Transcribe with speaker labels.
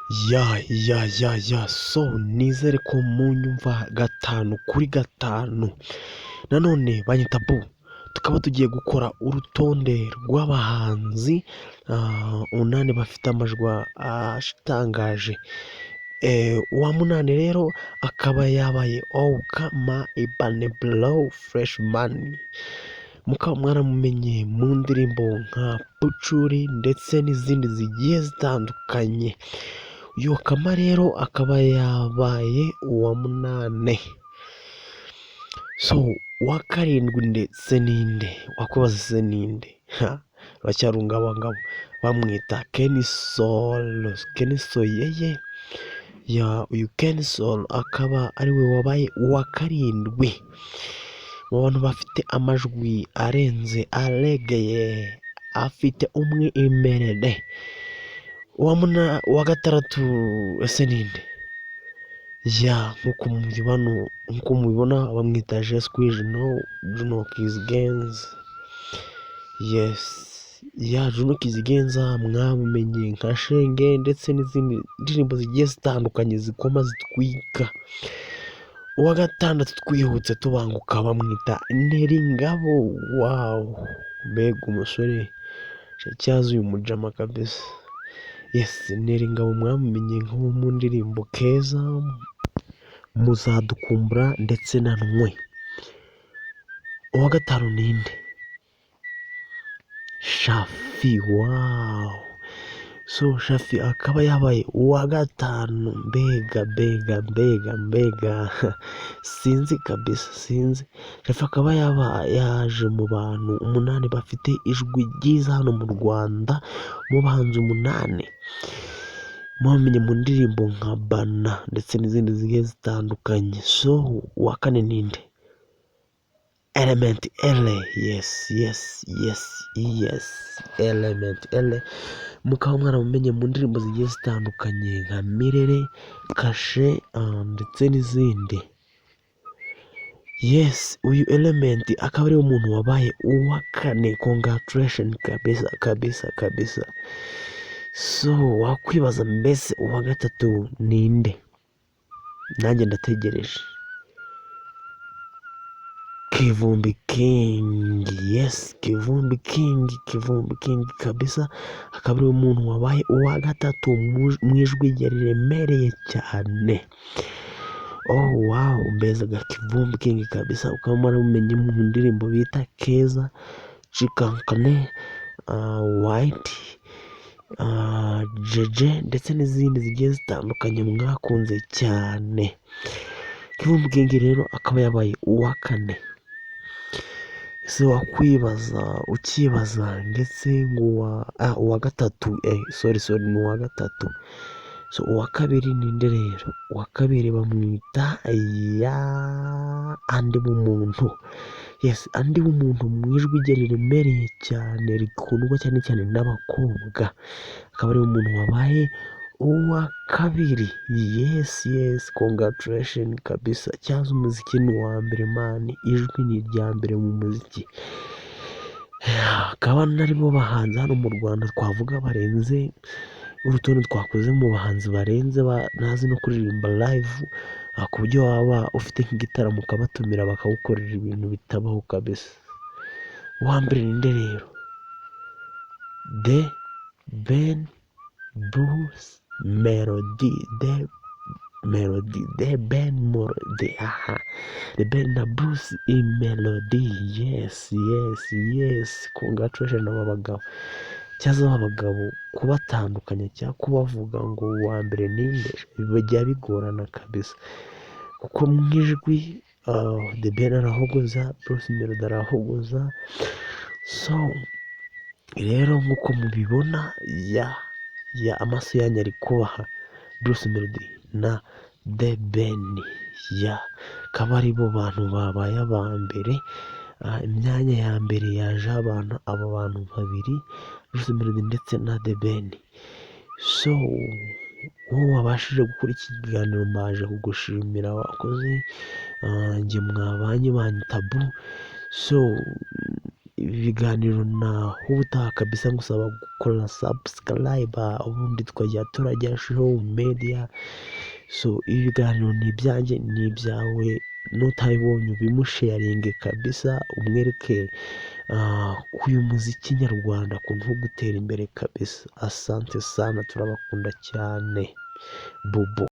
Speaker 1: Ya ya ya ya, so nizere ko munyumva gatanu kuri gatanu. Nanone banyita Bu, tukaba tugiye gukora urutonde rw'abahanzi umunani bafite amajwi atangaje. Uwa munani rero akaba yabaye Okkama Ibane Blow Fresh Man, mukaba mwaramumenye mu ndirimbo nka Pucuri ndetse n'izindi zigiye zitandukanye. Uyu Okkama rero akaba yabaye uwa munane. So uwa karindwi ndetse ninde? Wakwibaza se ninde? Ha, baracyarungabangabo, bamwita Kenny Sol, Kenny Soyeye. Ya, uyu Kenny Sol akaba ariwe wabaye uwa karindwi mu bantu bafite amajwi arenze, aregeye, afite umwimerere. Uwa gatandatu ese ninde? Ya, nk'uko mubibona bamwita Jesque Juno, Juno Kizigenza. Yes, ya, Juno Kizigenza mwamumenye nka Shenge ndetse n'izindi ndirimbo zigiye zitandukanye zikoma zitwika. Uwa gatandatu, twihutse tubanguka, bamwita Nel Ngabo. Wow, mbega umusore cyaza uyu mujama kabisa! Yes, Nel Ngabo mwamumenye nko mu ndirimbo Keza, Muzadukumbura ndetse na Ntwe. Uwa gatanu ninde? Shaffy. Wow, so Shaffy akaba yabaye uwa gatanu. Mbega mbega mbega mbega, sinzi kabisa, sinzi. Shaffy akaba yaba yaje mu bantu umunani bafite ijwi ryiza hano mu Rwanda, mu bahanzi umunani mwamenye mu ndirimbo nka Bana ndetse n'izindi zigiye zitandukanye. So uwa kane ninde? Element Eleeeh. Yes, Element Eleeeh mukaba mwaramumenye mu ndirimbo zigiye zitandukanye nka Mirere, Kashe ndetse n'izindi. Yes, uyu Element akaba ariwe muntu wabaye uwa kane. Congratulation kabisa kabisa kabisa. So wakwibaza mbese uwa gatatu ninde? Nanjye ndategereje. Kivumbi King. Yes, Kivumbi King, Kivumbi King kabisa, akaba ariwe muntu wabaye uwa gatatu mu ijwi rye riremereye cyane. Oh wow, mbega Kivumbi King kabisa! Ukaba mwaramumenye mu ndirimbo bita Keza, Chikankane, White, Jeje ndetse n'izindi zigiye zitandukanye mwakunze cyane. Kivumbi King rero akaba yabaye uwa kane. Ese wakwibaza, ukibaza ndetse ngo uwa gatatu, sorry sorry, ni uwa gatatu. So uwa kabiri ninde rero? Uwa kabiri bamwita ya Andy Bumuntu. Yes, Andy Bumuntu mu ijwi rye riremereye cyane, rikundwa cyane cyane n'abakobwa, akaba ariwe muntu wabaye uwa kabiri. Yes, congratulation kabisa. Cyaza umuziki ni uwa mbere man, ijwi ni irya mbere mu muziki. Akaba naribo bahanzi hano mu Rwanda twavuga barenze. Urutonde twakoze mu bahanzi barenze ntazi no kuririmba live, ku buryo waba ufite nk'igitaramo ukabatumira bakawukorera ibintu bitabaho kabisa. Uwa mbere ninde rero? The Ben, Bruce Melody, The Melody, The Ben Melody, aha, The Ben na Bruce Melody. Yes, congratulations aba bagabo. Cyangwa aba bagabo kubatandukanya cyangwa kubavuga ngo uwa mbere ninde bijya bigorana kabisa, kuko mu ijwi The Ben arahogoza, Bruce Melody arahogoza. So rero nk'uko mubibona, ya amaso yanyu ari kubaha Bruce Melody na The Ben, ya, akaba ari bo bantu babaye aba mbere. Imyanya ya mbere yaje abantu aba bantu babiri, Bruce Melody ndetse na The Ben. So wowe wabashije gukora iki kiganiro, mbaje kugushimira, wakoze. Njye mwabanye banyita Bu. So Ibi biganiro naho ubutaha kabisa, ngusaba gukora subscribe, ubundi tukajya turajya show media. So ibi biganiro ni ibyanjye, ni ibyawe, n'utabibonye ubimusharinge kabisa, umwereke uyu muziki nyarwanda ukuntu uri gutera imbere kabisa. Asante sana, turabakunda cyane bubu.